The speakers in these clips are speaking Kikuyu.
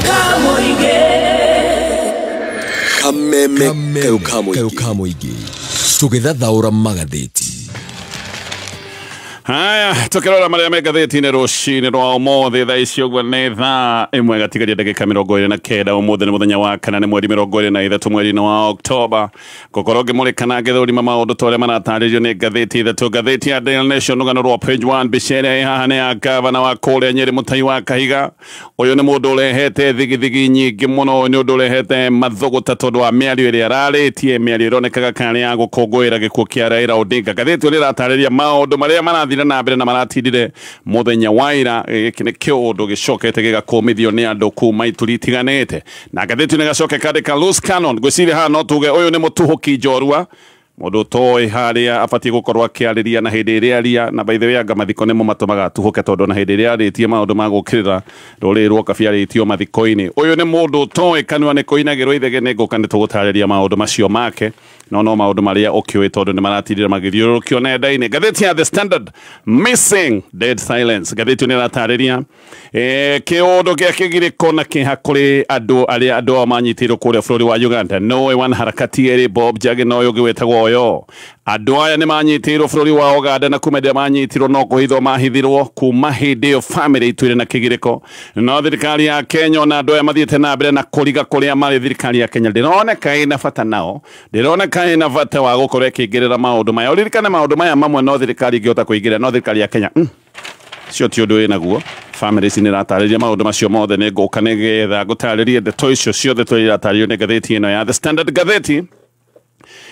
Kamũingĩ. Kameme kayo ka mũingĩ tũgĩthathaũra magathĩti. Haya, tukirora maria me ngathĩti-inĩ rũcinĩ rwa ũmũthĩ, thaa ici ũguo nĩ 1:29. Ũmũthĩ nĩ mũthenya wa kana, nĩ mweri 23 mweri-inĩ wa Oktoba. Ngũkorwo ngĩmũrĩka na ngĩthũrima maũndũ ta ũrĩa maratarĩrio nĩ ngathĩti ithatũ. Ngathĩti ya Daily Nation, rũgano rwa page 1, mbica ĩrĩa ĩ haha nĩ ya gavana wa kũrĩa Nyĩrĩ, Mũtai wa Kahiga. Ũyũ nĩ mũndũ ũrehete thigithigi nyingĩ mũno. Ũyũ nĩ ũndũ ũrehete mathũgũta tondũ wa mĩario ĩrĩa ararĩtie, mĩario ĩronekaga kana nĩ ya gũkũngũĩra gĩkuũ kĩa Raila Odinga. Ngathĩti ĩyo nĩ ĩratarĩria maũndũ marĩa marathire na mbere na maratindire mũthenya wa ira. Gĩkĩ nĩ kĩũndũ gĩcokete gĩgakũmithio nĩ andũ kuma ituri itiganĩte, na ngathĩti ĩno ĩgacoka ĩkandĩka loose cannon. Ngwĩciria haha no tuge ũyũ nĩ mũtuhũki njorua, mũndũ ũtoĩ harĩa abatiĩ gũkorwo akĩarĩria na hĩndĩ ĩrĩa aria. Na by the way, anga mathiko nĩmo matũmaga atuhũke, tondũ na hĩndĩ ĩrĩa arĩtie maũndũ ma gũkĩrĩra rũrĩrĩ rwa Kabi arĩtio mathiko-inĩ. Ũyũ nĩ mũndũ ũtoĩ kanua nĩ kũinagĩrwo ithege. Nĩ ngũka nĩ tũgũtarĩria maũndũ macio make, no maũndũ marĩa ũkĩũĩ tondũ nĩ maratindĩra magĩthiũrũrũkio nenda-inĩ. Ngathĩti ya The Standard, missing dead silence. Ngathĩti ĩyo nĩ ĩratarĩria kĩũndũ gĩa kĩgirĩko na kĩeha kũrĩ andũ arĩa andũ ao manyitĩirwo kũrĩa bũrũri wa Uganda. Noĩ wanaharakati erĩ, Bob Njagi na ũyũ ũngĩ wĩtagwo Oyo. Andũ aya nĩ manyitĩirwo bũrũri wa Uganda, na kuma hĩndĩ ĩrĩa manyitirwo no kũhithwo mahithirwo. Kuma hĩndĩ ĩyo famĩlĩ itũire na kĩgirĩko, no thirikari ya Kenya, ona andũ aya mathiĩte na mbere na kũriga kũrĩa marĩ, thirikari ya Kenya ndĩroneka ĩna bata nao, ndĩroneka ĩna bata wa gũkorwo ĩkĩingĩrĩra maũndũ maya. Ũririkane maũndũ maya mamwe no thirikari ĩngĩhota kũingĩrĩra, no thirikari ya Kenya cio ti ũndũ wĩnaguo. Famĩlĩ ici nĩ iratarĩria maũndũ macio mothe. Nĩ ngũka nĩgetha ngũtarĩrie ndeto icio ciothe tũrĩa iratarĩrio nĩ ngathĩti ĩno ya The Standard. Ngathĩti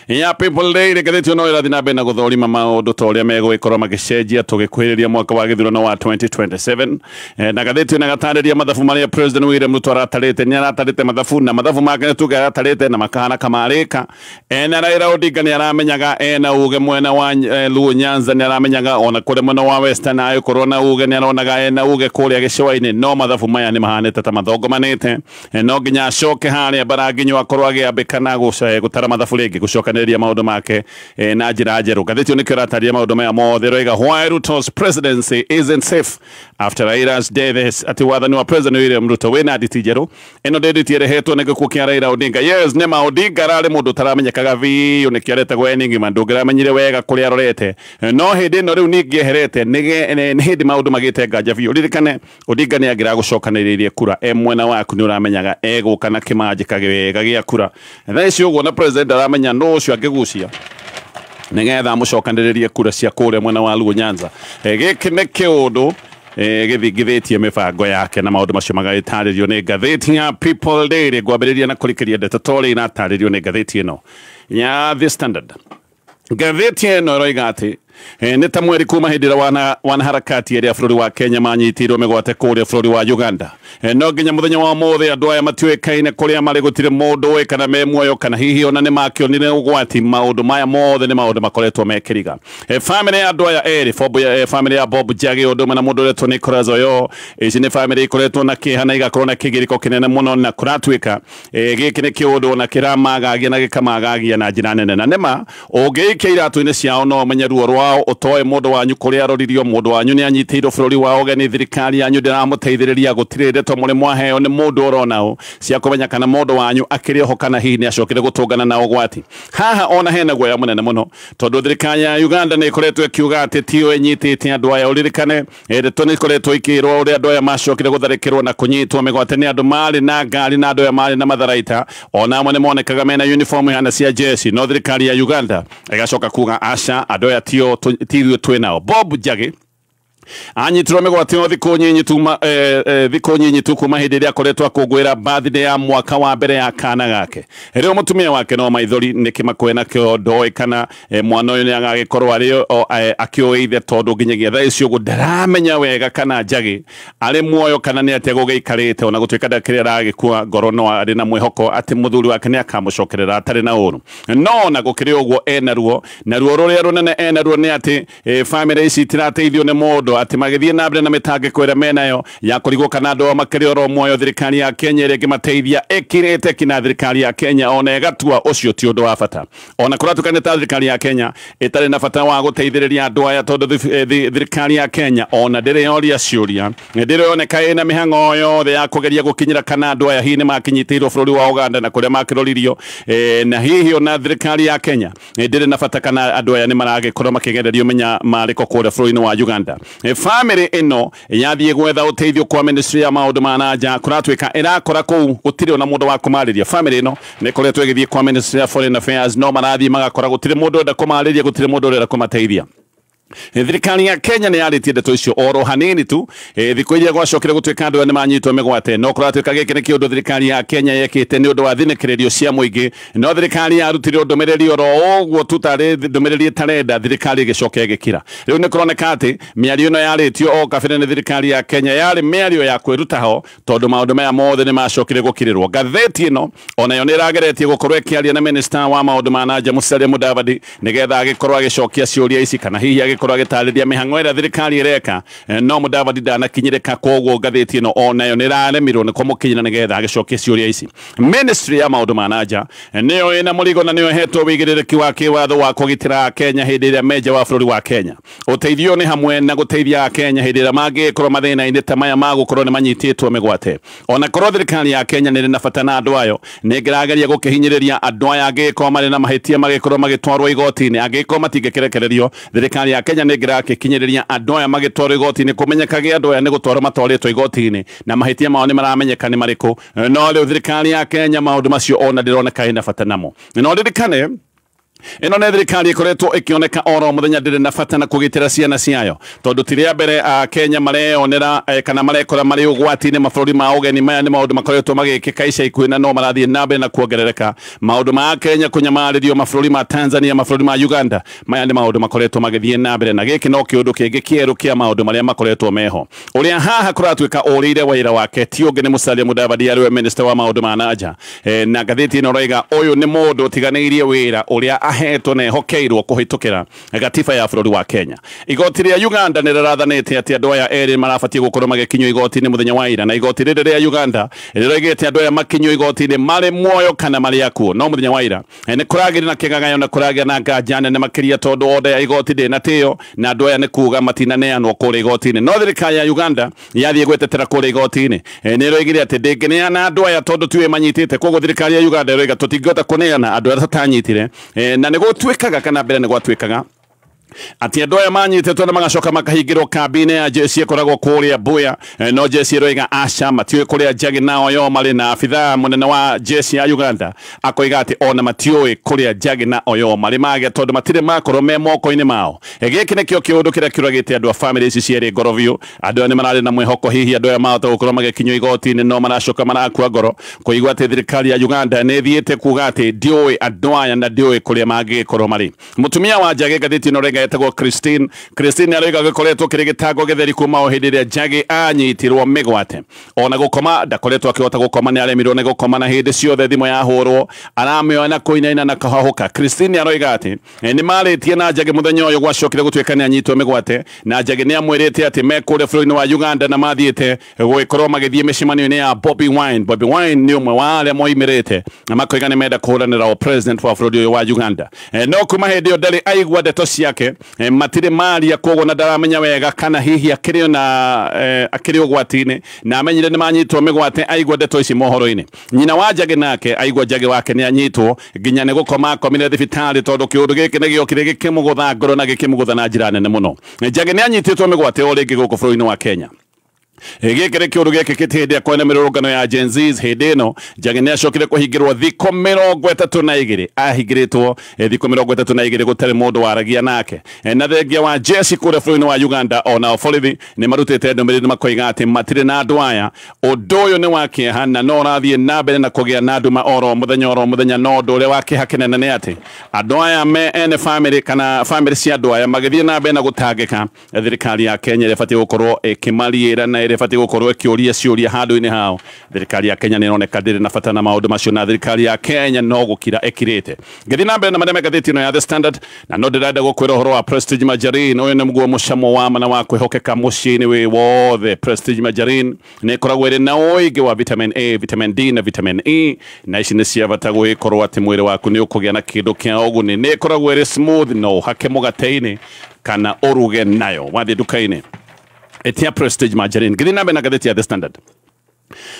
ya People Daily, ngathĩti ĩno ĩrathiĩ na mbere na gũthũrima maũndũ ta ũrĩa megũgĩkorwo magĩcenjia tũgĩkuhĩrĩria mwaka wa gĩthurano wa 2027. Na ngathĩti ĩno ĩgatarĩria mathabu marĩa President William Ruto aratarĩte. Nĩ aratarĩte mathabu, na mathabu make nĩ tuge aratarĩte na makahana kamarĩka. Ena Raila Odinga nĩ aramenyaga ena uge mwena wa Luo Nyanza, nĩ aramenyaga ona kũrĩa mwena wa Western agĩkorwo na uge, nĩ aronaga ena uge kũrĩa gĩcũa-inĩ, no mathabu maya nĩ mahanĩte ta mathongomanĩte. No nginya acoke harĩa Mbaranginyo akorwo agĩambĩka na gũtara mathabu rĩngĩ, gũcokanĩrĩria maũndũ make na njĩra njerũ. Ngathĩti ĩyo nĩkĩo ĩratarĩria maũndũ maya mothe. Ĩroiga why Ruto's presidency isn't safe after Raila's death, atĩ wathani wa President William Ruto wĩna nditi njerũ. Ĩno ndĩ nditi ĩrehetwo nĩ gĩkuũ kĩa Raila Odinga. Yes, nĩma Odinga ararĩ mũndũ ũtaramenyekaga biũ, nĩkĩo aretagwo Enigma, ndũngĩramenyire wega kũrĩa arorete. No hĩndĩ ĩno rĩu ningĩ eherete nĩ hĩndĩ maũndũ magĩte nganja biũ. Ririkane Odinga nĩ angĩragũcokanĩrĩirie kura e mwena waku, nĩ ũramenyaga egũka na kĩmanjĩka wega gĩa kura. Thaa ici ũguo na president aramenya no ũcio angĩgucia nĩgetha amũcokanĩrĩrie kura cia kũrĩa mwena wa Luo Nyanza. Gĩkĩ nĩ kĩũndũ gĩthingithĩtie mĩbango yake, na maũndũ macio magagĩtarĩrio nĩ ngathĩti ya People Daily. Ngwambĩrĩria na kũrikĩria ndeto ta ũrĩa iratarĩrio nĩ ngathĩti ĩno ya The Standard. Ngathĩti ĩno ĩroiga atĩ nĩ ta mweri kuma hĩndĩ ĩrĩa wanaharakati ĩrĩa bũrũri wa Kenya manyitirwo mĩgwate kũrĩa bũrũri wa Uganda. No nginya mũthenya wa ũmũthĩ andũ aya matiũĩkaine kũrĩa marĩ, gũtirĩ mũndũ ũĩ kana me muoyo kana hihi ona nĩ makĩonire ũgwati. Maũndũ maya mothe nĩ maũndũ makoretwo mekĩriga. Famĩlĩ ya andũ aya erĩ, famĩlĩ ya Bob Njagi ũndũ ũmwe na mũndũ ũretwo Nicholas Oyo, ici nĩ famĩlĩ ikoretwo na kĩeha na igakorwo na kĩgirĩko kĩnene mũno, na kũratuĩka gĩkĩ nĩ kĩũndũ ona kĩramagagia na gĩkamagagia na njĩra nene. Na nĩma ũngĩikia iratũ-inĩ ciao no ũmenye ruo rwao, ũtoĩ mũndũ wanyu kũrĩa aroririo, mũndũ wanyu nĩ anyitĩirwo bũrũri wa ũgeni, thirikari yanyu ndĩramũteithĩrĩria, gũtirĩ ndeto mũrĩ mwaheo nĩ mũndũ oronao cia kũmenya kana mũndũ wanyu akĩrĩ oho kana hihi nĩ acokire gũtũngana na ũgwati. Haha ona hena guoya mũnene mũno tondũ thirikari ya Uganda nĩ ĩkoretwo ĩkiuga atĩ tiyo ĩnyitĩte andũ aya. Ũririkane ndeto nĩ ikoretwo ikĩrwo ũrĩa andũ aya macokire gũtharĩkĩrwo na kũnyitwo mĩgwate nĩ andũ marĩ na ngari, na andũ aya marĩ na matharaita, ona amwe nĩ monekaga mena uniform ihana cia jeshi, no thirikari ya Uganda ĩgacoka kuga aca, andũ aya tio ti ithuĩ twĩ nao. Bob Njagi anyitirwo mĩgwate o thikũ nyinyi tuma thikũ nyinyi tu kuma hĩndĩ ĩrĩa akoretwo akũngũĩra birthday ya mwaka wa mbere ya kana gake. Rĩu mũtumia wake no maithori nĩ kĩmakwe nakĩo, ndoĩ kana mwana ũyũ nĩ agagĩkorwo arĩ akĩũĩ ithe, tondũ nginyagia thaa ici ũguo ndaramenya wega kana Njagi arĩ muoyo kana nĩ atĩa gũgĩikarĩte. Ona gũtuĩka ndakĩrĩ aragĩkua ngoro, no arĩ na mwĩhoko atĩ mũthuri wake nĩ akamũcokerera atarĩ na ũru. No ona gũkĩrĩ ũguo ena ruo, na ruo rũrĩa rũnene ena ruo nĩ atĩ famĩlĩ ici itirateithio nĩ mũndũ. ĩrerwo atĩ magĩthiĩ na mbere na mĩtangĩko ĩrĩa menayo ya kũrigwo kana andũ makĩrĩ oro muoyo, thirikari ya Kenya ĩrĩa ĩngĩmateithia ĩkirĩte kina thirikari ya Kenya ona ĩgatua ũcio ti ũndũ wa bata. Ona kũratuĩka nĩ ta thirikari ya Kenya ĩtarĩ na bata wa gũteithĩrĩria andũ aya, tondũ thirikari ya Kenya ona ndĩrĩ yoria ciũria, ndĩrĩ yoneka ĩna mĩhang'o yothe ya kũgeria gũkinyĩra kana andũ aya hihi nĩ makinyitĩirwo bũrũri wa Uganda na kũrĩa makĩroririo, na hihi ona thirikari ya Kenya ndĩrĩ na bata kana andũ aya nĩ maragĩkorwo makĩgererio menya marĩko kũrĩa bũrũri-inĩ wa Uganda. Family ĩno yathiĩ gwetha ũteithio kwa ministry ya maũndũ ma na nja, kũratuĩka ĩrakora kũu gũtirĩ ona mũndũ wa kũmarĩria. Family ĩno nĩ ĩkoretwo ĩgĩthiĩ kwa ministry ya foreign affairs, no marathiĩ magakora gũtirĩ mũndũ ũrenda kũmarĩria, gũtirĩ mũndũ ũrenda kũmateithia. Thirikari ya Kenya nĩ yarĩtie ndeto icio oro hanini tu thikũ iria gwacokire gũtuĩka andũ aya nĩ manyitwo mĩgwate, no kũratuĩka gĩkĩ nĩ kĩũndũ thirikari ya Kenya yekĩte nĩ ũndũ wa thinĩkĩrĩrio cia mũingĩ, no thirikari yarutire ndũmĩrĩri oro ũguo tu tarĩ ndũmĩrĩri ĩtarenda, thirikari ĩgĩcoka ĩgĩkira. Rĩu nĩ kũroneka atĩ mĩario ĩno yarĩtio o kabere nĩ thirikari ya Kenya yarĩ mĩario ya kwĩruta ho, tondũ maũndũ maya mothe nĩ macokire gũkirĩrwo. Ngathĩti ĩno onayo nĩ ĩrageretie gũkorwo ĩkĩaria na minister wa maũndũ ma na nja Musalia Mudavadi nĩgetha agĩkorwo agĩcokia ciũria ici kana hihi agĩkorwo agĩtarĩria mĩhang'o ĩrĩa thirikari ĩreka, no Mudavadi ndanakinyĩrĩka, koguo ngathĩti ĩno onayo nĩ ĩraremirwo nĩ kũmũkinyĩra nĩgetha agĩcokie ciũria ici. Ministry ya maũndũ ma na nja nĩyo ĩna mũrigo na nĩyo ĩhetwo wĩigĩrĩrĩki wa kĩwatho wa kũgitĩra Kenya hĩndĩ ĩrĩa menja wa bũrũri wa Kenya. Ũteithio nĩ hamwe na gũteithia Kenya hĩndĩ ĩrĩa mangĩkorwo mathĩna-inĩ ta maya ma gũkorwo nĩ manyitĩtwo mĩgwate. Ona korwo thirikari ya Kenya nĩ ĩrĩ na bata na andũ ayo, nĩ ĩngĩrageria gũkĩhinyĩrĩria andũ aya angĩkorwo marĩ na mahĩtia magĩkorwo magĩtwarwo igoti-inĩ, angĩkorwo matingĩkĩrekererio, thirikari ya Kenya nĩ ĩngĩrakĩkinyĩrĩria andũ aya magĩtwarwo igoti-inĩ, kũmenyekage andũ aya nĩ gũtwarwo matwarĩtwo igoti-inĩ na mahĩtia mao nĩ maramenyeka nĩ marĩkũ. No rĩu thirikari ya Kenya maũndũ macio ona ndĩroneka ĩna bata namo. No ririkane ĩno nĩ thirikari ĩkoretwo ĩkĩoneka oro mũthenya ndĩrĩ na bata na kũgitĩra ciana ciayo, tondũ ti rĩa mbere a Kenya mareyonera kana marekora marĩ ũgwati-inĩ mabũrũri ma ũgeni. Maya nĩ maũndũ makoretwo magĩkĩka ica ikuhĩ na no marathiĩ na mbere na kuongerereka. Maũndũ ma Kenya kũnyamarĩrio mabũrũri ma Tanzania, mabũrũri ma Uganda, maya nĩ maũndũ makoretwo magĩthiĩ na mbere, na gĩkĩ no kĩũndũ kĩngĩ kĩerũ kĩa maũndũ marĩa makoretwo meho. Ũrĩa haha kũratuĩka ũrĩire wĩra wake ti ũngĩ nĩ Musalia Mudavadi arĩwe minister wa maũndũ ma na nja, na ngathĩti ĩno ĩroiga ũyũ nĩ mũndũ ũtiganĩirie wĩra ũrĩa ahetwo na ehokeirwo kũhĩtũkĩra gatiba ya bũrũri wa Kenya. Igoti rĩa Uganda nĩ rĩrathanĩte atĩ andũ aya erĩ marabatiĩ gũkorwo magĩkinyio igoti-inĩ mũthenya wa ira, na igoti rĩrĩ rĩa Uganda rĩroigĩte andũ aya makinyio igoti-inĩ marĩ muoyo kana marĩ akuũ. No mũthenya wa ira nĩ kũragĩrĩ na kĩgagayo na kũragĩa na nganja nene makĩria, tondũ order ya igoti ndĩnatĩo na andũ aya nĩ kuga matinaneanwo kũrĩa igoti-inĩ. No thirikari ya Uganda yathiĩ gwĩtetera kũrĩa igoti-inĩ nĩ ĩroigire atĩ ndĩngĩneana andũ aya tondũ tiwe manyitĩte, koguo thirikari ya Uganda ĩroiga tũtingĩhota kũneana andũ arĩa tũtanyitire, na nĩ gũtuĩkaga kana mbere nĩ gwatuĩkaga atĩ andũ aya manyitĩtwo na magacoka makahingĩrwo kambĩ-inĩ ya jeshi ĩkoragwo kũrĩa Mbuya, no jeshi ĩroiga aca matiũĩ kũrĩa Njagi na Oyo marĩ, na abithaa mũnene wa jeshi ya Uganda akoiga atĩ ona matiũĩ kũrĩa Njagi na Oyo marĩ mage, tondũ matirĩ makorwo me moko-inĩ mao. Gĩkĩ nĩkĩo kĩũndũ kĩrĩa kĩũragĩte andũ a family ici cierĩ ngoro biũ. Andũ aya nĩ mararĩ na mwĩhoko hihi andũ aya mahota gũkorwo magĩkinyio igoti-inĩ, no maracoka marakua ngoro kũigua atĩ thirikari ya Uganda nĩ ĩthiĩte kuga atĩ ndiũĩ andũ aya na ndiũĩ kũrĩa mangĩgĩkorwo marĩ. Mũtumia wa Njagi ngathĩti ĩno ĩroiga etagwo Christine. Christine aroiga gĩkoretwo kĩrĩ gĩtango gĩtheri kuma o hĩndĩ ĩrĩa Njagi anyitirwo mĩgwate. Ona gũkoma ndakoretwo akĩhota gũkoma, nĩ aremirwo nĩ gũkoma, na hĩndĩ ciothe thimũ yahũrwo aramĩoya na kũinaina na kũhahũka. Christine aroiga atĩ nĩ marĩtie na Njagi mũthenya ũyũ gwacokire gũtuĩka nĩ anyitwo mĩgwate, na Njagi nĩ amwĩrĩte atĩ me kũrĩa bũrũri-inĩ wa Uganda na mathiĩte gũgĩkorwo magĩthiĩ mĩcemanio-inĩ ya Bobi Wine. Bobi Wine nĩ ũmwe wa arĩa moimĩrĩte na makoiga nĩ menda kũhũranĩra o president wa bũrũri ũyũ wa Uganda. No kuma hĩndĩ ĩyo ndarĩ aigua ndeto ciake, matirĩ maria, koguo na ndaramenya wega kana hihi akĩrĩ na akĩrĩ ũgwati-inĩ, na amenyire nĩ manyitwo mĩgwate aigua ndeto ici mohoro-inĩ. Nyina wa Njagi nake aigua Njagi wake nĩ anyitwo, nginya nĩ gũkoma akomire thibitarĩ, tondũ kĩũndũ gĩkĩ nĩ gĩokire gĩkĩmũgũtha ngoro na gĩkĩmũgũtha na njĩra nene mũno. Njagi nĩ anyitĩtwo mĩgwate o rĩngĩ gũkũ bũrũri-inĩ wa Kenya. Gĩkĩ nĩ kĩũndũ gĩkĩkĩte hĩndĩ ĩrĩa kwĩna mĩrũrũngano ya Gen Zs. Hĩndĩ ĩno Njagi nĩ acokire kũhingĩrwo thikũ 32, ahingĩrĩtwo thikũ 32 gũtarĩ mũndũ waragia nake. Na thengia wa jeshi kũrĩa bũrũri-inĩ wa Uganda, ona borithi nĩ marutĩte ndũmĩrĩri makoiga atĩ matirĩ na andũ aya. Ũndũ ũyũ nĩ wa kĩeha na no ũrathiĩ na mbere na kũgĩa na nduma oro mũthenya oro mũthenya, no ũndũ ũrĩa wa kĩeha kĩnene nĩ atĩ andũ aya me ene family kana family cia andũ aya magĩthiĩ na mbere na gũtangĩka. Thirikari ya Kenya ĩrĩa ĩbatiĩ gũkorwo ĩkĩmariĩra na ĩrĩa ĩbatiĩ gũkorwo ĩkĩũria ciũria handũ-inĩ hao. Thirikari ya Kenya nĩ ĩroneka ndĩrĩ na bata na maũndũ macio, na thirikari ya Kenya no gũkira ĩkirĩte. Ngĩthiĩ na mbere na marĩa me ngathĩti ĩno ya The Standard, na no ndĩrenda gũkwĩra ũhoro wa Prestige Margarine. Ũyũ nĩ mũguo mũcamo wa ma na wa kwĩhokeka mũciĩ-inĩ wĩ wothe. Prestige Margarine nĩ ĩkoragwo ĩrĩ na ũingĩ wa vitamin A, vitamin D na vitamin E, na ici nĩ cia bata gwĩkorwo atĩ mwĩrĩ waku nĩ ũkũgĩa na kĩndũ kĩa ũguni. Nĩ ĩkoragwo ĩrĩ smooth, no ũhake mũgate-inĩ kana ũruge nayo. Wathiĩ nduka-inĩ ĩtia Prestige Margarine. Ngĩthiĩ na mbere na ngathĩti ya The Standard.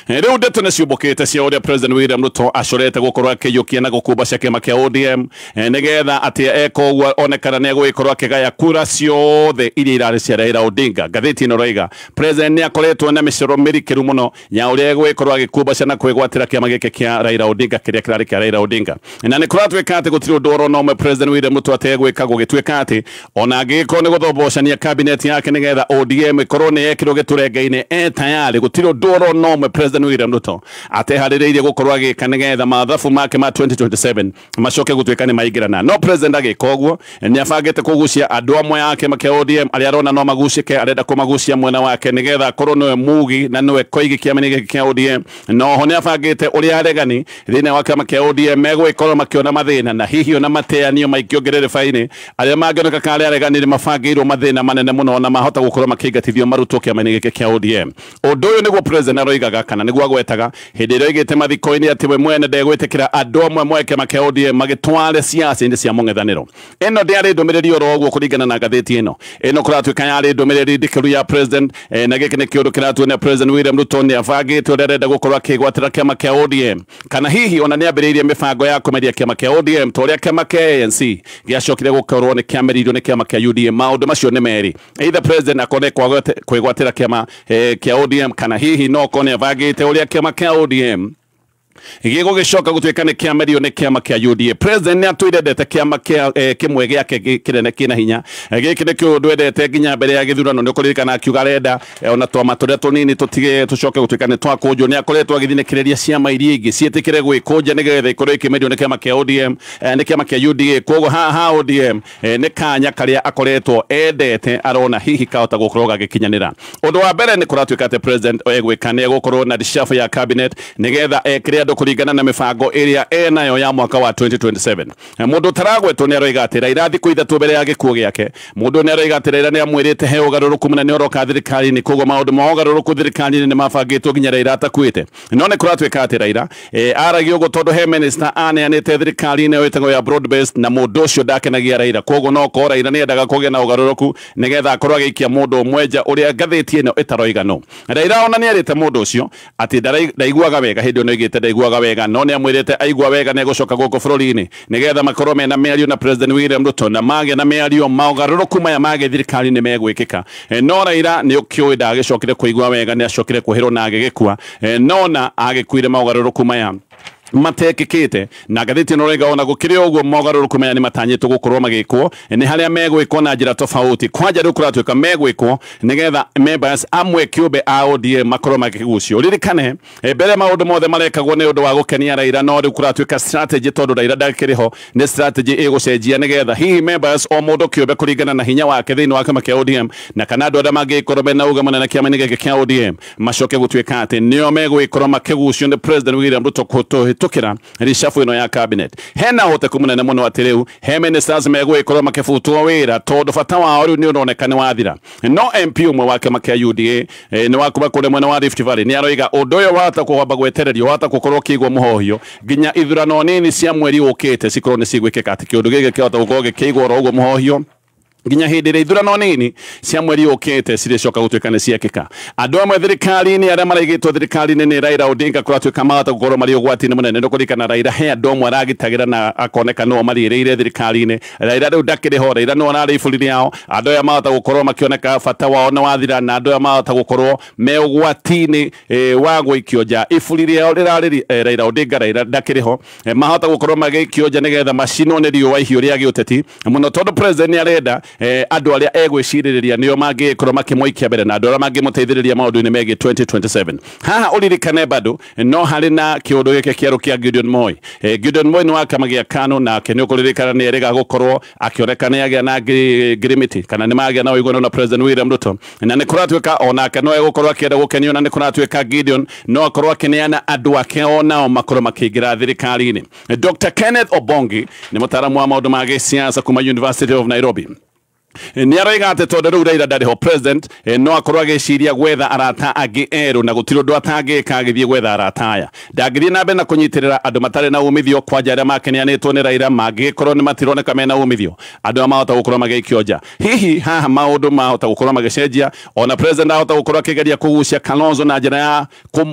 Rĩu ndeto nĩ ciũmbũkĩte cia ũrĩa President William Ruto acorete gũkorwo akĩiyũkia na gũkumbacia kĩama kĩa ODM, nĩgetha atĩ eka ũguo onekana nĩ egũgĩkorwo akĩgaya kura ciothe iria irarĩ cia Raila Odinga. Ngathĩti ĩno ĩroiga President nĩ akoretwo na mĩcoro mĩrikĩru mũno ya ũrĩa egũgĩkorwo agĩkumbacia na kwĩgwatĩra kĩama gĩkĩ kĩa Raila Odinga kĩrĩa kĩrarĩ kĩa Raila Odinga. Na nĩ kũratuĩka atĩ gũtirĩ ũndũ oro na ũmwe President William Ruto ategwĩka, gũgĩtuĩka atĩ ona angĩgĩkorwo nĩ gũthombocania cabinet yake nĩgetha ODM ĩkorwo nĩ yekĩrwo gĩtũrenge-inĩ, e tayarĩ. Gũtirĩ ũndũ oro na ũmwe President William Ruto ateharĩrĩirie gũkorwo agĩka nĩgetha mathabu make ma 2027 macoke gũtuĩka nĩ maingĩrana. No President agĩka ũguo nĩ abangĩte kũgucia andũ amwe a kĩama kĩa ODM arĩa arona no magucĩke, arenda kũmagucia mwena wake nĩgetha akorwo nĩwe mugi na nĩwe koigi kĩama-inĩ gĩkĩ kĩa ODM. Na oho nĩ abangĩte ũrĩa aregani thĩinĩ wa kĩama kĩa ODM megũgĩkorwo makĩona mathĩna na hihi ona mateanio maingĩ bainĩ arĩa mangĩoneka karĩa aregani nĩ mabangĩirwo mathĩna manene mũno na mahota gũkorwo makĩingatithio marutwo kĩama-inĩ gĩkĩ kĩa ODM. Ũndũ ũyũ nĩguo President aroigaga kana nĩguo agwetaga hĩndĩ ĩrĩa oigĩte mathiko-inĩ atĩ we mwene ndegwĩtĩkĩra andũ amwe moe kĩama kĩa ODM magĩtware ciaca-inĩ cia mũng'ethanĩro. Ĩno ndĩarĩ ndũmĩrĩri oro ũguo kũringana na ngathĩti ĩno. Ĩno kũratuĩka yarĩ ndũmĩrĩri ndikĩru ya President, na gĩkĩ nĩ kĩũndũ kĩratuonia President William Ruto nĩ abangĩte ũrĩa arenda gũkorwo akĩgwatĩra kĩama kĩa ODM, kana hihi ona nĩ ambĩrĩirie mĩbango ya kũmeria kĩama kĩa ODM ta ũrĩa kĩama kĩa ANC gĩacokire gũkorwo nĩ kĩameririo nĩ kĩama kĩa UDM. Maũndũ macio nĩ merĩ, either President akone kwĩgwatĩra kĩama kĩa ODM, kana hihi no kone abangĩte ũrĩa kĩama kĩa ODM gĩgũgĩcoka gũtuĩka nĩ kĩamerio nĩ kĩama kĩa UDA. President nĩ atũire endete kĩama kĩa kĩmwe gĩake kĩnene kĩna hinya. Gĩkĩ nĩ kĩũndũ endete nginya mbere ya gĩthurano. Nĩ ũkũririkana akiuga arenda ona twama tũrĩa tũnini tũtige tũcoke gũtuĩka nĩ twakũnjwo. Nĩ akoretwo agĩthinĩkĩrĩria ciama iria ingĩ ciĩtĩkĩre gwĩkũnja nĩgetha ikorwo ikĩmerio nĩ kĩama kĩa ODM, nĩ kĩama kĩa UDA. Koguo haha ODM nĩ kanya karĩa akoretwo endete arona hihi kahota gũkorwo gagĩkinyanĩra. Ũndũ wa mbere nĩ kũratuĩka atĩ President egwĩka nĩ egũkorwo na reshuffle ya cabinet nĩgetha ekĩre andũ kũringana na mĩbango ĩrĩa enayo ya mwaka wa 2027. Mũndũ ũtaragwetwo nĩ aroiga atĩ Raila thikũ ithatũ mbere ya gĩkuũ gĩake, mũndũ nĩ aroiga atĩ Raila nĩ amwĩrĩte he ũgarũrũku mũnene ũroka thirikari-inĩ, koguo maũndũ ma ũgarũrũku thirikari-inĩ nĩ mabangĩtwo nginya Raila atakuĩte. No nĩ kũratuĩka atĩ Raila aragia ũguo tondũ he minister aneanĩte thirikari-inĩ ĩyo ĩtagwo ya broad based, na mũndũ ũcio ndakenagia Raila. Koguo no korwo Raila nĩ endaga kũgĩa na ũgarũrũku nĩgetha akorwo agĩikia mũndũ ũmwe nja ũrĩa ngathĩti ĩno ĩtaroiga no. Raila ona nĩ erĩte mũndũ ũcio atĩ ndaiguaga wega hĩndĩ ĩyo nĩoigĩte ndaiguaga wega, no nĩ amwĩrĩte aigua wega nĩ egũcoka gũkũ bũrũri-inĩ nĩgetha makorwo mena mĩario na President William Ruto, na magĩa na mĩario maũgarũrũku maya ma gĩthirikari nĩ megwĩkĩka. No Raila nĩ ũkĩũĩ ndagĩcokire kũigua wega, nĩ acokire kwĩhĩrwo na agĩgĩkua, nona agĩkuire maũgarũrũku maya matekĩkĩte. Na ngathĩti ĩno ĩroiga ona gũkĩrĩ ũguo mogarũrũku maya nĩ matanyĩtwo gũkorwo magĩkwo, nĩ harĩa megwĩkwo na njĩra tofauti. Kwanja rĩu kũratuĩka megwĩkwo nĩgetha members amwe kĩũmbe a ODM makorwo makĩgucio. Ririkane mbere maũndũ mothe marekagwo nĩ ũndũ wa gũkenia Raila, no rĩu kũratuĩka strategy tondũ Raila ndakĩrĩ ho, nĩ strategy ĩgũcenjia nĩgetha hihi members o mũndũ kĩũmbe kũringana na hinya wake thĩinĩ wa kĩama kĩa ODM, na kana andũ arĩa mangĩkorwo mena uga mũnene kĩama-inĩ gĩkĩ kĩa ODM macoke gũtuĩka atĩ nĩo megwĩkorwo makĩgucio nĩ President William Ruto kũhĩtũkĩra reshuffle ĩno ya cabinet. Hena ũhoteku mũnene mũno atĩ rĩu he ministers megwĩkorwo makĩbutwo wĩra tondũ bata wao rĩu nĩ ũroneka nĩ wathira. No MP ũmwe wa kĩama kĩa UDA nĩ wa kuma kũrĩa mwena wa Rift Valley nĩ aroiga ũndũ ũyũ wahota kwamba gwetererio, wahota gũkorwo ũkĩigwo mũhohio nginya ithurano nini cia mweri ũkĩte cikorwo nĩ cigwĩkĩka, atĩ kĩũndũ gĩkĩ kĩhota gũkorwo gĩkĩigwo oro ũguo mũhohio nginya hĩndĩ ĩrĩa ithurano nini cia mweri ũkĩte cirĩcoka gũtuĩka nĩ ciekĩka. Andũ amwe thirikari-inĩ arĩa maraigĩtwo thirikari-inĩ nĩ Raila Odinga kũratuĩka mahota gũkorwo marĩ ũgwati-inĩ mũnene. Nĩ kũririkana Raila he andũ amwe aragitagĩra na akoneka nĩo marĩrĩire thirikari-inĩ. Raila rĩu ndakĩrĩ ho, Raila nĩwe ararĩ iburi rĩao. Andũ aya mahota gũkorwo makĩoneka bata wao nĩ wathira, na andũ aya mahota gũkorwo me ũgwati-inĩ wa gũikio nja. Iburi rĩao rĩrarĩ Raila Odinga, Raila ndakĩrĩ ho, mahota gũkorwo magĩikio nja nĩgetha macinwo nĩ riũa ihiũ rĩa gĩũteti mũno, tondũ president nĩ arenda andũ arĩa egwĩcirĩrĩria nĩo mangĩkorwo makĩmũikia mbere na andũ arĩa mangĩmũteithĩrĩria maũndũ-inĩ megiĩ 2027. Haha ũririkane bado no harĩ na kĩũndũ gĩkĩ kĩerũ kĩa Gideon Moi. Gideon Moi nĩ wa kĩama gĩa KANU, nake nĩ ũkũririkana nĩ erĩga gũkorwo akĩoneka nĩ agĩa na ngirimiti kana nĩ magĩa na ũiguano na President William Ruto, na nĩ kũratuĩka onake no egũkorwo akĩenda gũkenio, na nĩ kũratuĩka Gideon no akorwo akĩneana andũ ake onao makorwo makĩingĩra thirikari-inĩ. Dr. Kenneth Obongi nĩ mũtaaramu wa maũndũ ma gĩsiasa kuma University of Nairobi. Nĩ aroiga atĩ tondũ rĩu Raila ndarĩ ho, president no akorwo agĩciria gwetha arata angĩ erũ, na gũtirĩ ũndũ atangĩka agĩthiĩ gwetha arata aya. Ndangĩthiĩ na mbere na kũnyitĩrĩra andũ matarĩ na umithio, kwanja arĩa makeneanĩtwo nĩ Raila mangĩkorwo nĩ matironeka mena umithio, andũ aya mahota gũkorwo magĩikio nja. Hihi haha maũndũ mahota gũkorwo magĩcenjia, ona president ahota gũkorwo akĩgeria kũgucia Kalonzo na njĩra ya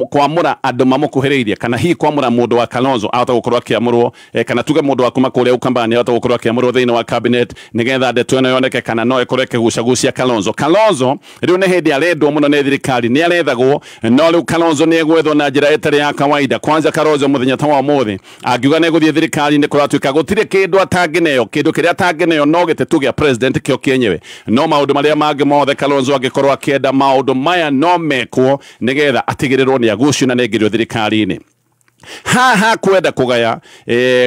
kwamũra andũ mamũkuhĩrĩirie, kana hihi kwamũra mũndũ wa Kalonzo ahota gũkorwo akĩamũrwo, kana tuge mũndũ wa kuma kũrĩa Ukambani ahota gũkorwo akĩamũrwo thĩinĩ wa cabinet nĩgetha ndeto ĩno yoneke kana no ĩkorwo ĩkĩgucagucia Kalonzo. Kalonzo rĩu nĩ hĩndĩ arendwo mũno nĩ thirikari, nĩ arethagwo, no rĩu Kalonzo nĩ egwethwo na njĩra ĩtarĩ ya kawaida. Kwanza Kalonzo mũthenya ta wa ũmũthĩ angiuga nĩ egũthiĩ thirikari-inĩ, kũratuĩka gũtirĩ kĩndũ atangĩneo, kĩndũ kĩrĩa atangĩneo no gĩtĩ tu gĩa president kĩo kĩenyewe, no maũndũ marĩa mangĩ mothe Kalonzo angĩkorwo akĩenda maũndũ maya no mekwo nĩgetha atigĩrĩrwo nĩ agucio na nĩ aingĩrio thirikari-inĩ. Haha kwenda kũgaya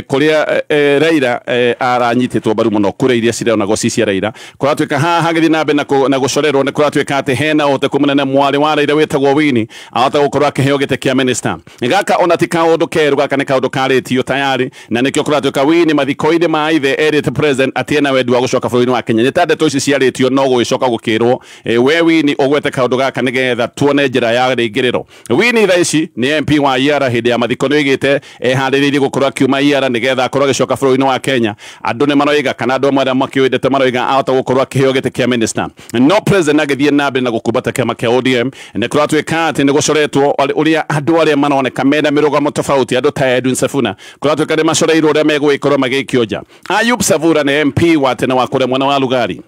kũrĩa Raila aranyitĩtwo mbaru mũno kũrĩa iria cironagwo ci cia Raila, kũratuĩka haha hagĩthiĩ na mbere na gũcorerwo nĩ kũratuĩka atĩ hena ũhoteku mũnene mwarĩ wa Raila wĩtagwo Winnie ahota gũkorwo akĩheo gĩtĩ kĩa minister. Gaka ona ti kaũndũ kerũ, gaka nĩ kaũndũ karĩtio tayari, na nĩkĩo kũratuĩka Winnie mathiko-inĩ ma ithe erĩte president atĩ ena wendi wa gũcoka bũrũri-inĩ wa Kenya. Nĩ ta ndeto ici ciarĩtio no gũgĩcoka gũkĩrwo we Winnie ũgwete kaũndũ gaka nĩgetha tuone njĩra ya rĩingĩrĩro. Winnie thaa ici nĩ MP wa Iara, hĩndĩ ya mathiko nĩoigĩte eharĩrĩirie gũkorwo akiuma Iara nĩgetha akorwo agĩcoka bũrũri-inĩ wa Kenya. Andũ nĩ maroiga kana andũ amwe arĩa makĩũĩndete maroiga ahota gũkorwo akĩheo gĩtĩ kĩa minister, no president agĩthiĩ na mbere na gũkumbata kĩama kĩa ODM. Nĩ kũratuĩka atĩ nĩ gũcoretwo ũrĩa andũ arĩa maroneka mena mĩrũgamo tofauti, andũ ta Edwin Sifuna kũratuĩka nĩ macoreirwo ũrĩa megũgĩkorwo magĩikio nja. Ayub Savura nĩ MP wa tene wa kũrĩa mwena wa Lugari,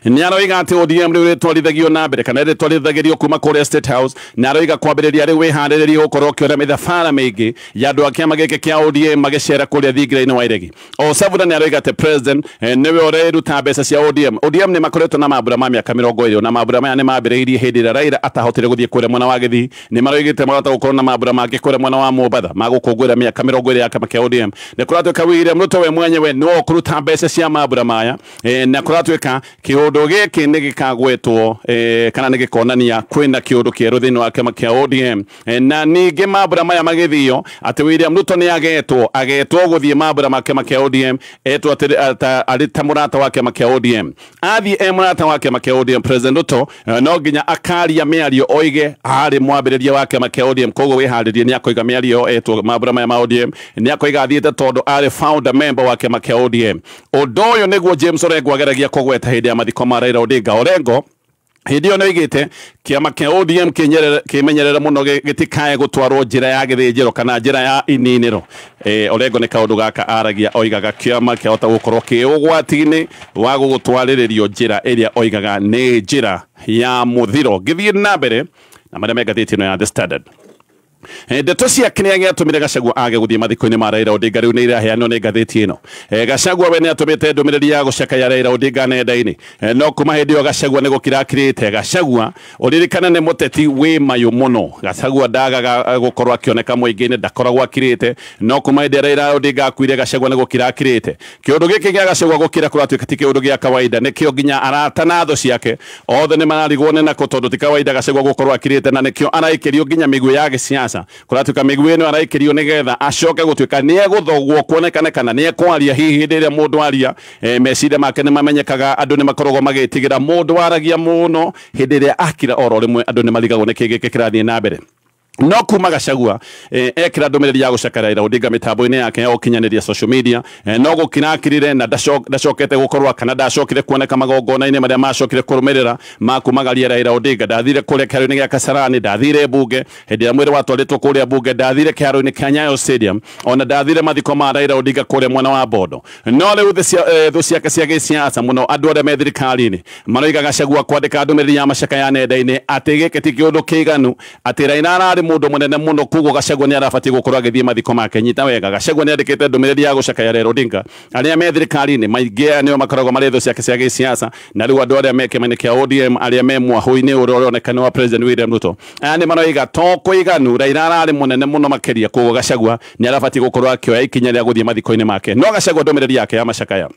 nĩ aroiga atĩ ODM rĩu rĩtwarithagio na mbere kana rĩtwarithagĩrio kuma kũrĩa State House, na aroiga kwambĩrĩria rĩu wĩharĩrĩrie gũkorwo ũkĩona mĩthabara mĩingĩ ya andũ a kĩama gĩkĩ kĩa ODM magĩcera kũrĩa thingira-inĩ wa Iregi. O Savura nĩ aroiga atĩ president nĩwe ũreruta mbeca cia ODM. ODM nĩ makoretwo na mambura ma mĩaka 20, na mambura maya nĩ mambĩrĩirie hĩndĩ ĩrĩa Raila atahotire gũthiĩ kũrĩa mwena wa Gĩthii. Nĩ maroigĩte mahota gũkorwo na mambura mangĩ kũrĩa mwena wa Mombatha ma gũkũngũĩra mĩaka 20 ya kĩama kĩa ODM. Nĩ kũratuĩka William Ruto we mwenyewe nĩwe ũkũruta mbeca cia mambura maya, na kũratuĩka kĩũndũ gĩkĩ nĩ gĩkagwetwo kana nĩ gĩkonania kwĩna kĩũndũ kĩerũ thĩinĩ wa kĩama kĩa ODM. Na ningĩ mambura maya magĩthio atĩ William Ruto nĩ agetwo gũthiĩ mambura ma kĩama kĩa ODM, etwo arĩ ta mũrata wa kĩama kĩa ODM. Athiĩ e mũrata wa kĩama kĩa ODM, President Ruto no nginya akaria mĩario oige arĩ mwambĩrĩria wa kĩama kĩa ODM, koguo wĩharĩrie nĩ akoiga mĩario etwo mambura maya ma ODM, nĩ akoiga athiĩte tondũ arĩ founder member wa kĩama kĩa ODM. Ũndũ ũyũ nĩguo James Orengo ageragia kũgweta hĩndĩ ya mathiko ma Raila Odinga. Orengo hĩndĩ ĩyo nĩoigĩte kĩama kĩa ODM kĩmenyerere mũno gĩtikae gũtwarwo njĩra ya gĩthĩnjĩro kana njĩra ya ininĩro. Orengo nĩ kaũndũ gaka aragia, oigaga kĩama kĩahota gũkorwo kĩ ũgwati-inĩ wa gũgũtwarĩrĩrio njĩra ĩrĩa oigaga nĩ njĩra ya mũthiro. Ngĩthiĩ na mbere na marĩa me ngathĩti ĩno ya The Standard. Ndeto cia kĩrĩa gĩatũmire Gachagua age gũthiĩ mathiko-inĩ ma Raila Odinga rĩu nĩ iraheanwo nĩ ngathĩti ĩno. Gachagua we nĩ atũmĩte ndũmĩrĩri ya gũcakaya Raila Odinga nenda-inĩ, no kuma hĩndĩ ĩyo Gachagua nĩ gũkira akirĩte. Gachagua ũririkane nĩ mũteti wĩ mayũ mũno. Gachagua ndagaga gũkorwo akĩoneka mũingĩ-inĩ, ndakoragwo akirĩte, no kuma hĩndĩ ĩrĩa Raila Odinga akuire Gachagua nĩ gũkira akirĩte. Kĩũndũ gĩkĩ gĩa Gachagua gũkira kũratuĩka ti kĩũndũ gĩa kawaida, nĩkĩo nginya arata na thũ ciake othe nĩ mararigwo nĩ nako, tondũ ti kawaida Gachagua gũkorwo akirĩte, na nĩkĩo araikĩrio nginya mĩguĩ ya gĩsiasa. Kũratuĩka mĩguĩ ĩno araikĩrio nĩgetha acoke gũtuĩka nĩ egũthogwo kuonekane kana nĩ ekwaria. Hihi hĩndĩ ĩrĩa mũndũ aria meciria make nĩ mamenyekaga, andũ nĩ makoragwo magĩtigĩra mũndũ waragia mũno, hĩndĩ ĩrĩa akira oro rĩmwe andũ nĩ marigagwo nĩkĩ gĩkĩ kĩrathiĩ na mbere. No kuma Gachagua ekĩra ndũmĩrĩri ya gũcakara Raila Odinga mĩtambo-inĩ yake ya ũkinyanĩria social media, no gũkira akirire na ndacokete gũkorwo kana ndacokire kuoneka magongona-inĩ marĩa macokire kũrũmĩrĩra ma kumagaria Raila Odinga. Ndathire kũrĩa kĩharo-inĩ gĩa Kasarani, ndathire bunge hĩndĩ ĩrĩa mwĩrĩ watwarĩtwo kũrĩa bunge, ndathire kĩharo-inĩ kĩa Nyayo Stadium, ona ndathire mathiko ma Raila Odinga kũrĩa mwena wa Bondo. No rĩu thũ ciake cia gĩsiasa mũno, andũ arĩa me thirikari-inĩ maroiga Gachagua kwandĩka ndũmĩrĩri ya macakaya nenda-inĩ atĩ gĩkĩ ti kĩũndũ kĩiganu, atĩ Raila ararĩ mũndũ mũnene mũno koguo Gachagua nĩ arabatiĩ gũkorwo agĩthiĩ mathiko make. Nyita wega, Gachagua nĩ andĩkĩte ndũmĩrĩri ya gũcakaya Raila Odinga. Arĩa me thirikari-inĩ maingĩ nĩo makoragwo marĩ thũ ciake cia gĩsiasa, na rĩu andũ arĩa me kĩama-inĩ kĩa ODM arĩa me mwahũ-inĩ ũrĩa ũroneka nĩ wa President William Ruto, aya nĩ maroiga to kũiganu, Raila ararĩ mũnene mũno makĩria, koguo Gachagua nĩ arabatiĩ gũkorwo akĩoya ikinya rĩa gũthiĩ mathiko-inĩ make. No Gachagua ndũmĩrĩri yake ya macakaya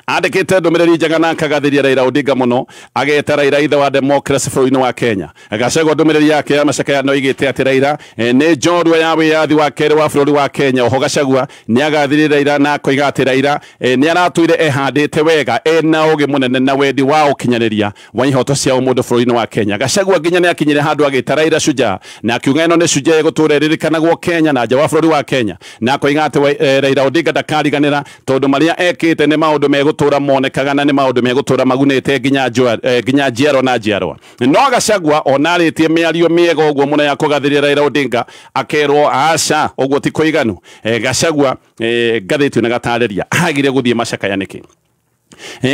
andĩkĩte ndũmĩrĩri njega na akagathĩria Raila Odinga mũno, ageta Raila ithe wa democracy bũrũri-inĩ wa Kenya. Gachagua ndũmĩrĩri yake ya macakaya no igĩte atĩ Raila nĩ njorua ya wĩyathi wa kerĩ wa bũrũri wa Kenya. Oho Gachagua nĩ agathĩrĩria Raila na akoiga atĩ Raila nĩ aratũire ehandĩte wega, ena ũgĩ mũnene na wendi wa ũkinyanĩria wa ihoto cia ũmũndũ bũrũri-inĩ wa Kenya. Gachagua nginya nĩ akinyire handũ agĩta Raila shujaa, na akiuga ĩno nĩ shujaa ĩgũtũra ĩririkanagwo Kenya na nja wa bũrũri wa Kenya, na akoiga atĩ Raila Odinga ndakariganĩra tondũ marĩa ekĩte nĩ maũndũ megũtũra monekaga na nĩ maũndũ megũtũra magunĩte nginya njiarwa na njiarwa. No Gachagua ona arĩtie mĩario mĩega ũguo mũno ya kũgathĩrĩria Raila Odinga, akerwo aca ũguo ti kũiganu. Gachagua ngathĩti na gatarĩria agire gũthiĩ macakaya nĩkĩ.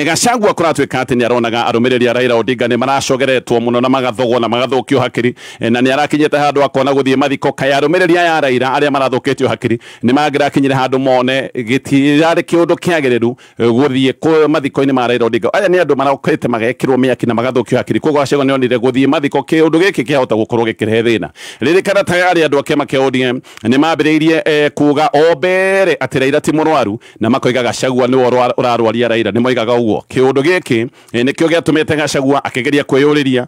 Gachagua kũratuĩka atĩ nĩ aronaga arũmĩrĩri a Raila Odinga nĩ maracogeretwo mũno na magathogwo na magathũkio hakiri, na nĩ arakinyĩte handũ akona gũthiĩ mathiko. Kaĩ arũmĩrĩri aya a Raila arĩa marathũkĩtio hakiri nĩ mangĩrakinyire handũ mone gĩtirarĩ kĩũndũ kĩagĩrĩru gũthiĩ mathiko-inĩ ma Raila Odinga. Aya nĩ andũ marokĩte magekĩrwo mĩaki na magathũkio hakiri, koguo Gachagua nĩ onire gũthiĩ mathiko kĩũndũ gĩkĩ kĩahota gũkorwo gĩkĩrehe thĩna. Ririkana tayari andũ a kĩama kĩa ODM nĩ mambĩrĩirie kuga o mbere atĩ Raila ti mũrwaru, na makoiga Gachagua nĩwe ũrarwaria Raila, nĩ moigaga ũguo. Kĩũndũ gĩkĩ nĩkĩo gĩatũmĩte Gachagua akĩgeria kwĩyũrĩria,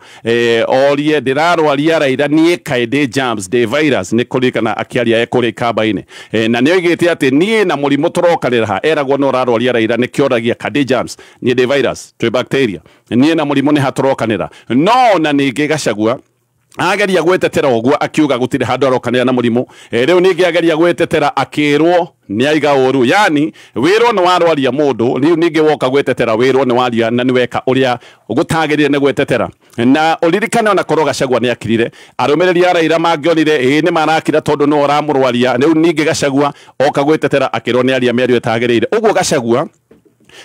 orie ndĩrarwaria Raila niĩ kaĩ ndĩ germs ndĩ virus, nĩ kũririkana akĩaria ekũrĩa ikamba-inĩ, na nĩ oigĩte atĩ niĩ na mũrimũ tũrokanĩra ha, eragwo no ũrarwaria Raila, nĩkĩoragia ka ndĩ germs, niĩ ndĩ virus, twĩ bacteria, niĩ na mũrimũ nĩ hatũrokanĩra. No na ningĩ Gachagua ageria gwetetera ũguo akiuga gũtirĩ handũ arokanĩra na mũrimũ. Rĩu ningĩ ageria gwetetera akĩrwo nĩ aiga ũru, yani wĩrwo nĩ warwaria mũndũ, rĩu ningĩ woka gwetetera wĩrwo nĩ waria na nĩ weka ũrĩa gũtagĩrĩire nĩ gwetetera. Na ũririkane ona korwo Gachagua nĩ akirire, arũmĩrĩri a Raila mangĩonire ĩĩ nĩ marakira tondũ nĩ ũramũrwaria, rĩu ningĩ Gachagua oka gwetetera akĩrwo nĩ aria mĩario ĩtagĩrĩire. Ũguo Gachagua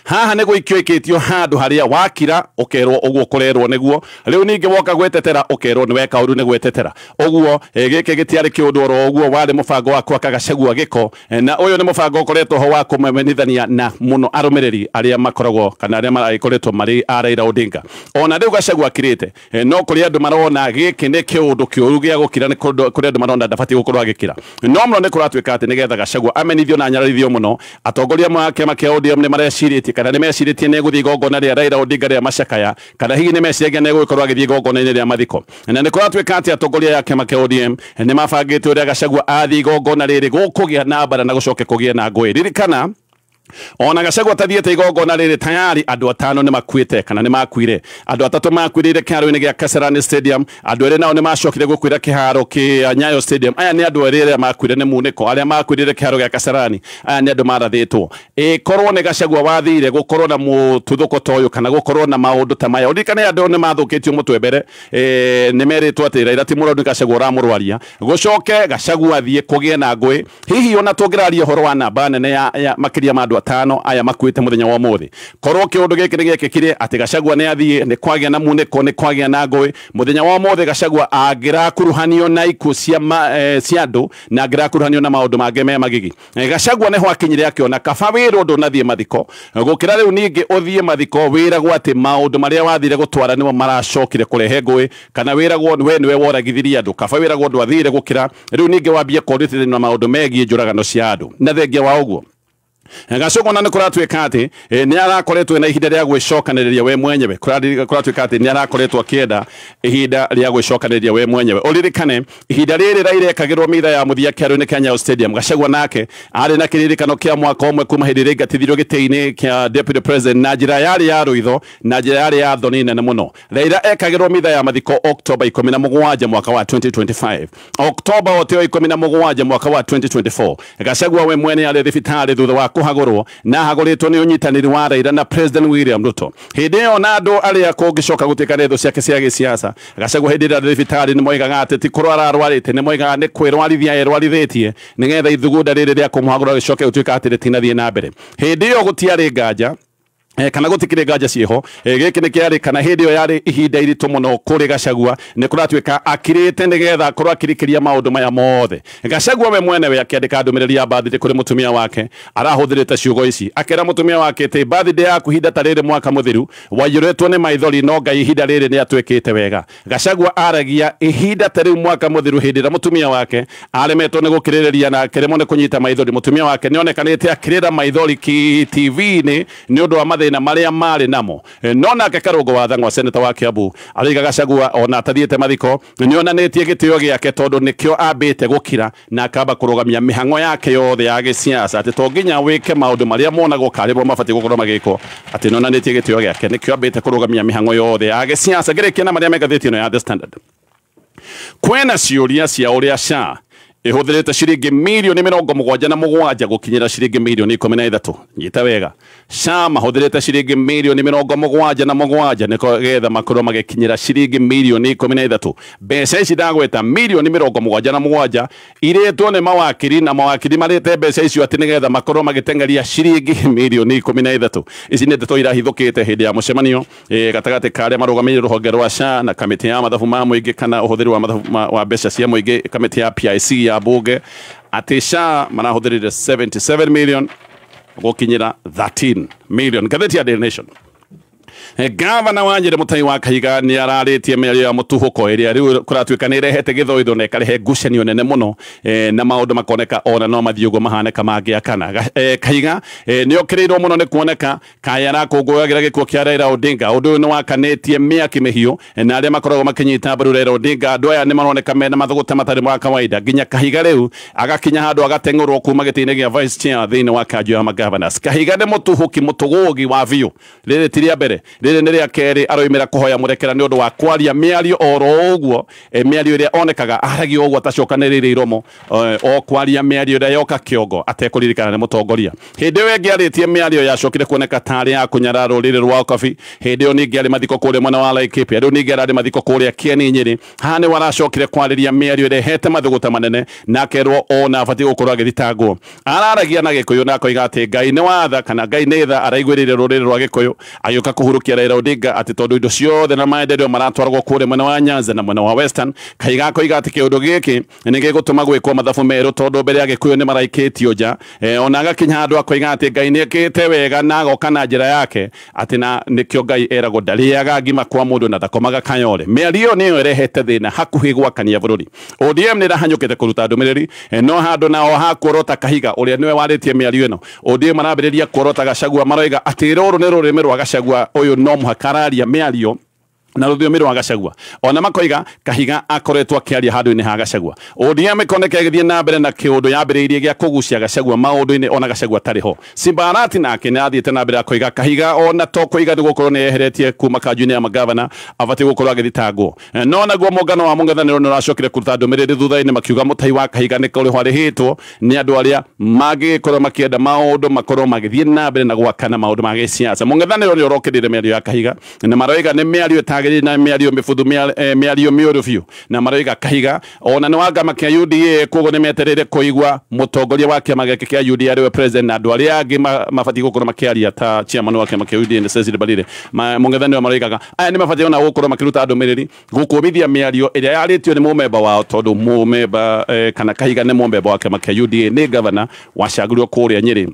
haha nĩ gũikio ikĩtio handũ harĩa wakira ũkerwo ũguo kũrerwo nĩguo, rĩu ningĩ woka gwetetera ũkerwo nĩ weka ũru nĩ gwetetera. Ũguo gĩkĩ gĩtiarĩ kĩũndũ oro ũguo, warĩ mũbango wa gwaka Gachagua gĩko, na ũyũ nĩ mũbango ũkoretwo ho wa kũmemenithania na mũno arũmĩrĩri arĩa makoragwo kana arĩa marakoretwo marĩ a Raila Odinga. Ona rĩu Gachagua akirĩte, no kũrĩ andũ marona gĩkĩ nĩ kĩũndũ kĩũru gĩa gũkira, nĩ kũrĩ andũ marona ndabatiĩ gũkorwo agĩkira. No mũno nĩ kũratuĩka atĩ nĩgetha Gachagua amenithio na anyararithio mũno, atongoria a kĩama kĩa ODM nĩ marecirĩtie kana nĩ mecirĩtie nĩ gũthiĩ igongona rĩa Raila Odinga rĩa macakaya, kana hihi nĩ meciragia nĩ gũgĩkorwo agĩthiĩ igongona-inĩ rĩa mathiko. Na nĩ kũratuĩka atĩ atongoria a kĩama kĩa ODM nĩ mabangĩte ũrĩa Gachagua athiĩ igongona rĩrĩ gũkũgĩa na mbara na gũcoke kũgĩe na ngũĩ. Ririkana ona Gachagua tathiĩte igongona rĩrĩ tayari andũ atano nĩ makuĩte kana nĩ makuire. Andũ atatũ makuĩrĩire kĩharo-inĩ gĩa Kasarani Stadium, andũ erĩ nao nĩ macokire gũkuĩra kĩharo kĩa Nyayo Stadium. Aya nĩ andũ erĩ arĩa makuire nĩ munĩko, arĩa makuĩrĩire kĩharo gĩa Kasarani aya nĩ andũ marathĩtwo. Ĩkorwo nĩ Gachagua wathire gũkorwo na mũtuthũko ta ũyũ kana gũkorwo na maũndũ ta maya, ũririkane andũ nĩ mathũkĩtio mũtwe mbere, nĩ merĩtwo atĩ Raila ti mũrwaru, nĩ Gachagua ũramũrwaria, gũcoke Gachagua athiĩ kũgĩe na ngũĩ. Hihi ona tũngĩraria ũhoro wa namba nene ya makĩria ma andũ atano aya makuĩte mũthenya wa ũmũthĩ, korwo kĩũndũ gĩkĩ nĩ gĩekĩkire atĩ Gachagua nĩ athiĩ, nĩ kwagĩa na munĩko, nĩ kwagĩa na ngũĩ mũthenya wa ũmũthĩ, Gachagua angĩrakuruhanio na ikuũ cia andũ na angĩrakuruhanio na maũndũ mangĩ me magigi. Gachagua nĩho akinyire akĩona kaba wĩrwo ndũnathiĩ mathiko gũkĩra rĩu ningĩ ũthiĩ mathiko wĩragwo atĩ maũndũ marĩa wathire gũtwara nĩmo maracokire kũrehe ngũĩ, kana wĩragwo we nĩwe woragithirie andũ, kaba wĩragwo ndwathire gũkĩra rĩu ningĩ wambie kũrutithania na maũndũ megiĩ njũragano cia andũ. Na thengia wa ũguo Gachagua nĩ kũratuĩka atĩ nĩ arakoretwo na ihinda rĩa gwĩcokanĩrĩria we mwenyewe, kũratuĩka atĩ nĩ arakoretwo akĩenda ihinda rĩa gwĩcokanĩrĩria we mwenyewe. Ũririkane ihinda rĩrĩ Raila ekagĩrwo mitha ya mũthia kĩharo-inĩ kĩa Nyayo Stadium, Gachagua nake arĩ na kĩririkano kĩa mwaka ũmwe kuma hĩndĩ ĩrĩa aingatithirio gĩtĩ-inĩ kĩa deputy president na njĩra yarĩ ya rũitho na njĩra yarĩ ya thoni nene mũno. Raila ekagĩrwo mitha ya mathiko October 17 mwaka wa 2025, October o 17 mwaka wa 2024. Gachagua we mwene arĩ thibitarĩ thutha wa kũhagũrwo na hagũrĩtwo nĩ ũnyitanĩri wa Raila na President William Ruto. Hĩndĩ ĩyo na andũ arĩa kũngĩcoka gũtuĩka nĩ thũ ciake cia gĩsiasa, Gachagua hĩndĩ ĩrĩa arĩ thibitarĩ nĩ moigaga atĩ ti kũrwara arwarĩte, nĩ moigaga nĩ kwĩrwarithia erwarithĩtie nĩgetha ithugunda rĩrĩ rĩa kũmũhagũra rĩcoke gũtuĩka atĩ rĩtinathiĩ na mbere. Hĩndĩ ĩyo gũtiarĩ nganja Kana gutikire nganja ciho giki ni kiari kana hindi yo yari ihinda iritu muno kuri Gachagua ni kuratuika akirite nigetha akorwo akirikiria maundu maya mothe. Gachagua we mwenewe akiandika ndumiriri ya birthday kuri mutumia wake arahuthirite ciugo ici akera mutumia wake ti birthday yaku ihinda ta riri mwaka muthiru waiyuritwo ni maithori no Ngai ihinda riri ni atwikite wega. Gachagua aragia ihinda ta riu mwaka muthiru hindi ira mutumia wake aremetwo ni gukiririria na akiremwo ni kunyita maithori. Mutumia wake ni onekanite akirira maithori ki TV-ini ni undu wa mathina maria mari namo. No nake Karungo wa Thang'wa seneta wa Kiambu araiga Gachagua ona atathiite mathiko ni onanitie gitio giake tondu nikio ambite gukira na akamba kurugamia mihango yake yothe ya giciaca ati to nginya wike maundu maria monagwo kari bo mabati gukorwo magikwo ati ni onanitie gitio giake nikio ambite kurugamia mihango yothe ya giciaca. Ngirikia na maria me ngathĩti ĩno ya The Standard kwena ciũria cia ũrĩa SHA ihuthirite ciringi milioni 77 gukinyira ciringi milioni 13. Nyita wega, SHA mahuthirite ciringi milioni 77 nigetha makorwo magikinyira ciringi milioni 13. Mbeca ici ndagweta milioni 77 iretwo ni mawakiri na mawakiri marite mbeca icio ati nigetha makorwo magitengeria ciringi milioni 13. Ici ni ndeto irahithukite hindi ya mucemanio gatagati ka aria marugamĩrĩire ruhonge rwa SHA na kamĩtĩ ya mathabu ma mũingĩ kana ũhũthĩri wa mathabu wa mbeca cia mũingĩ kamĩtĩ ya PIC ya bunge ati SHA marahuthirire 77 million gukinyira 13 million. Ngathĩti ya Daily Nation, Gavana wa Nyeri Mutahi wa Kahiga ni ararĩtie mĩario ya mũtuhũko ĩrĩa rĩu kũratuĩka nĩ ĩrehete gĩthoitho na ĩkarehe ngucanio nene mũno na maũndũ makoneka ona no mathiĩ ũguo mahanĩka mangĩakana. Kahiga nĩ okĩrĩirwo mũno nĩ kuoneka kaĩ arakũngũyagĩra gĩkuũ kĩa Raila Odinga. Ũndũ ũyũ nĩ wakanĩtie mĩaki mĩhiũ na arĩa makoragwo makĩnyita mbaru Raila Odinga. Andũ aya nĩ maroneka mena mathũgũta matarĩ ma kawaida nginya Kahiga rĩu agakinya handũ agateng'ũrwo kuma gĩtĩ-inĩ gĩa vice chair thĩinĩ wa kanjũ ya magovernors. Kahiga nĩ mũtuhũki mũtũgũgi wa biũ. Rĩrĩ ti rĩa mbere, rĩrĩ nĩ rĩa kerĩ aroimĩra kũhoya mũrekera nĩ ũndũ wa kwaria mĩario oro ũguo, mĩario ĩrĩa onekaga aragia ũguo atacokanĩrĩire iromo, o kwaria mĩario ĩrĩa yoka kĩongo atekũririkana nĩ mũtongoria. Hĩndĩ ĩyo ĩngĩ arĩtie mĩario yacokire kuoneka tarĩ ya kũnyarara rũrĩrĩ rwa Ũkabi. Hĩndĩ ĩyo ningĩ arĩ mathiko kũrĩa mwena wa Laikipia, rĩu ningĩ ararĩ mathiko kũrĩa Kieni Nyĩrĩ. Haha nĩho aracokire kwarĩria mĩario ĩrĩa ĩhete mathũgũta manene na akerwo ona abatiĩ gũkorwo agĩthitangwo. Araragia na Gĩkũyũ na akoiga atĩ Ngai nĩ watha kana Ngai nĩ tha araiguĩrĩire rũrĩrĩ rwa Gĩkũyũ agĩũka kũhurukia Raila Odinga atĩ tondũ indo ciothe na maendeleo maratwaragwo kũrĩa mwena wa Nyanza na mwena wa Western. Kahiga akoiga atĩ kĩũndũ gĩkĩ nĩ gĩgũtũma gwĩkwo mathabu merũ tondũ mbere ya Gĩkũyũ nĩ maraikĩtio nja. Ona agakinya handũ akoiga atĩ Ngai nĩ ekĩte wega na agoka na njĩra yake atĩ na nĩkĩo Ngai eragwo ndarĩaga ngima kwa mũndũ na ndakomaga kayore. Mĩario nĩyo ĩrehete thĩna hakuhĩ gwakania bũrũri. ODM nĩ ĩrahanyũkĩte kũruta ndũmĩrĩri no handũ nao hakuorota Kahiga ũrĩa nĩwe warĩtie mĩario ĩno. ODM marambĩrĩria kuorota Gachagua maroiga atĩ rũrũ nĩ rũrĩmĩ rwa Gachagua ũyũ no mũhaka araria mĩario na rũthiomi rwa Gachagua. Ona makoiga Kahiga akoretwo akĩaria handũ-inĩ ha Gachagua. ODM ĩkoneka ĩgĩthiĩ na mbere na kĩũndũ yambĩrĩirie gĩa kũgucia Gachagua maũndũ-inĩ ona Gachagua atarĩ ho. Simba Arati nake nĩ athiĩte na mbere akoiga Kahiga ona to kũiga nĩ gũkorwo nĩ eheretie kuma kanjũ-inĩ ya magavana abatiĩ gũkorwo agĩthitangwo. No naguo mũngano wa mũng'ethanĩro nĩ ũracokire kũruta ndũmĩrĩri thutha-inĩ makiuga Mutahi wa Kahiga nĩ kũrĩhwo arĩhĩtwo nĩ andũ arĩa mangĩkorwo makĩenda maũndũ makorwo magĩthiĩ na mbere na gwakana maũndũ ma gĩciaca. Mũng'ethanĩro nĩ ũrokĩrĩire mĩario ya Kahiga na maroiga nĩ mĩario ĩtagĩrĩire na mĩario mĩbuthu mĩario mĩũru biũ na maroiga Kahiga ona nĩ wa kĩama kĩa UDA koguo nĩ metereire kũigua mũtongoria wa kĩama gĩake kĩa UDA arĩwe president na andũ arĩa angĩ mabatiĩ gũkorwo makĩaria ta chairman wa kĩama kĩa UDA nĩ Cecily Mbarire. Mũng'ethanĩro maroigaga aya nĩ mabatiĩ ona gũkorwo makĩruta ndũmĩrĩri gũkũmithia mĩario ĩrĩa yarĩtio nĩ mũmemba wao tondũ mũmemba kana Kahiga nĩ mũmemba wa kĩama kĩa UDA nĩ gavana wacagũrirwo kũrĩa Nyĩrĩ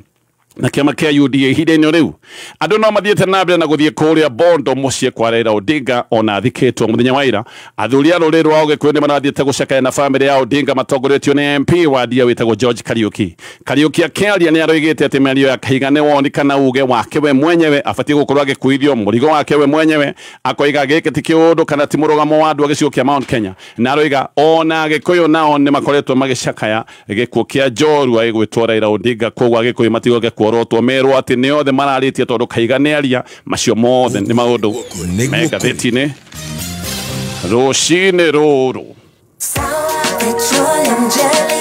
na kĩama kĩa UDA ihinda-inĩ rĩu. Andũ no mathiĩte na mbere na gũthiĩ kũrĩa Bondo mũciĩ kwa Raila Odinga ona athikĩtwo mũthenya wa ira. Athuri a rũrĩrĩ rwa Ũgĩkũyũ nĩ marathiĩte gũcakaya na bamĩrĩ ya Odinga matongoretio nĩ MP wa Ndia wĩtagwo George Kariuki. Kariuki akĩaria nĩ aroigĩte atĩ mĩario ya Kahiga nĩ woni kana uge wake we mwenyewe abatiĩ gũkorwo agĩkuithio mũrigo wake we mwenyewe. Akoiga gĩkĩ ti kĩũndũ kana ti mũrũgamo wa andũ a gĩcigo kĩa Mount Kenya na aroiga ona Agĩkũyũ nao nĩ makoretwo magĩcakaya gĩkuũ kĩa njorua ĩgwĩtwo Raila Odinga koguo Agĩkũyũ matigoke kuorotwo merwo atĩ nĩ othe mararĩtie tondũ Kahiga nĩ aria. Macio mothe nĩ maũndũ me ngathĩti-inĩ rũcinĩ rũrũ. Petroleum jelly.